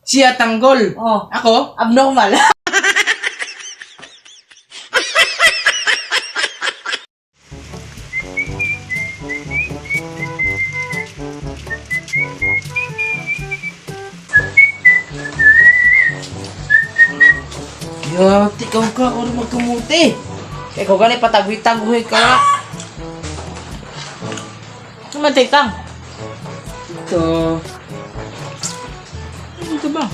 Siya tanggol. Oh. Ako? Abnormal. Yati ka ka or magkamuti. Ikaw gani patagwi-tagwi ka. Ano man titang? Ito. Ano ito ba?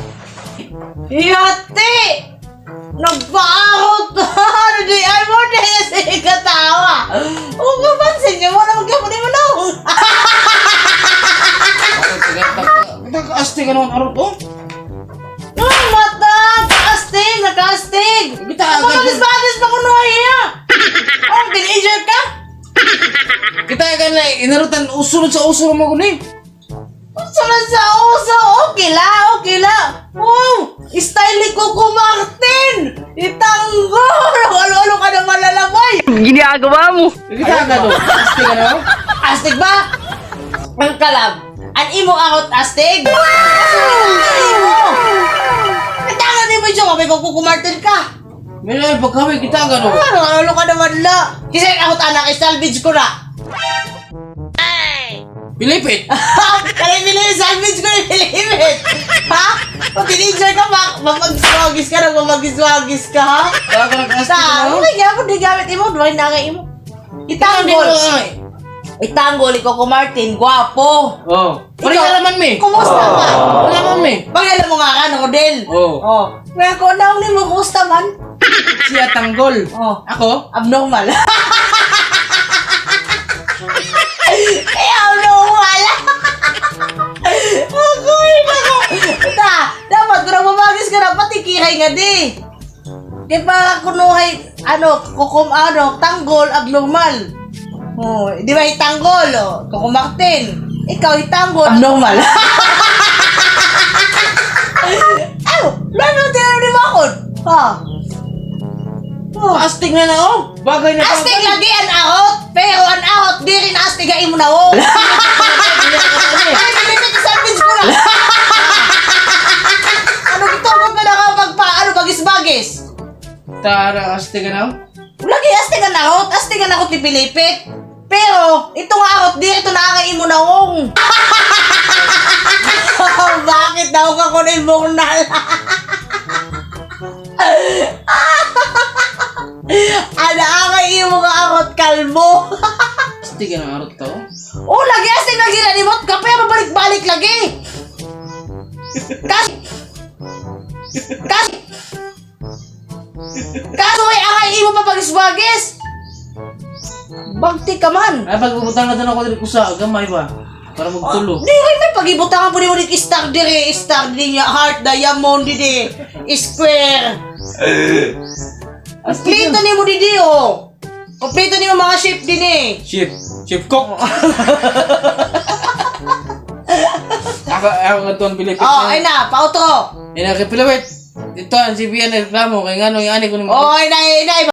Yati! Nagpaarot! Ano di ay mo di sa katawa? Huwag ka pansin niyo mo na magkapunin mo na. Nagkaasti ka naman arot oh. Ang mata! Kaastig! Nakaastig! Kita agad. Mabagis-bagis pa kuno iya! Oh, teenager ka? Kita ka na inarutan usulod sa uso mo kuno eh. Sunod sa uso! Okay la! Okay la! Wow! Style ni Coco Martin! Itanggo! Ano-ano ka na malalabay! Ginagawa mo. Kita ka do. Asti ka na. Astig ba? Ang kalab. An imo akot astig? Wow! Kitangan ni mo siya, may Coco Martin ka. May na pagkaway kita ka do. Ano, ano ka naman la? Kasi akot anak, salvage ko na. Pilipit. Kaya pinili, salvage ko na pilipit. Ha? Pag teenager ka, mamagiswagis ka, nagmamagiswagis ka, ha? Kaya ka nag-asti Sa, ka na. okay nga, di gamit imo, duwain na nga imo. Itanggol. Itanggol, ikaw ko Martin, gwapo. Oh. Pare Ikaw, naman me. Kumusta ka? Wala man me. Pag alam mo nga ka, no, Rodel. Oh. Oh. Kaya ko na ni mo, kumusta man? Siya tanggol. Oh. Ako? Abnormal. Eh, abnormal. Agoy, nako. Ta, dapat kung nagmamagis ka na, pati kiray nga di. Kaya para kunuhay, ano, kukum, ano, tanggol, abnormal. Oh, di ba itanggol, oh, kukumaktin. Ikaw itanggol, abnormal. Aw, lalo tinanong ni Bakon. Ha? Oh. Astig na na oh. Bagay na Astig lagi ang ahot, pero ang ahot di rin astig ang imo na oh. Ay, nilipit sa salvage ko na. Ano gitungkol ka na kapag pa, ano bagis-bagis? Tara astig ka na. oh. Lagi astig ang ahot, astig ang ahot ni Pilipit. Pero ito nga ahot di ito na ang imo na oh. Bakit daw ka kunin mong Ana ang imo nga ahot kalbo. Astig ka na arot to. Oh, lagi astig lagi na nimot ka pa mabalik-balik lagi. Kas Kas Kaso ay angay imo pa pagiswagis. Bagti ka man. Ay pagbubutang ka doon ako diri kusa gamay ba. Para magtulo. Di rin may pagibutangan po ni mo star dire, star di niya, heart, diamond di di, square. Kompleto ni mo di di oh. Kompleto ni mo mga shape din eh. Chef, Chef Cook. Ako ako nga tuon Pilipit. Oh, ay na, pauto. Ina kay Pilipit. Dito ang CBN reklamo kay ngano yung ani ko ni Oh, ay na, ay na.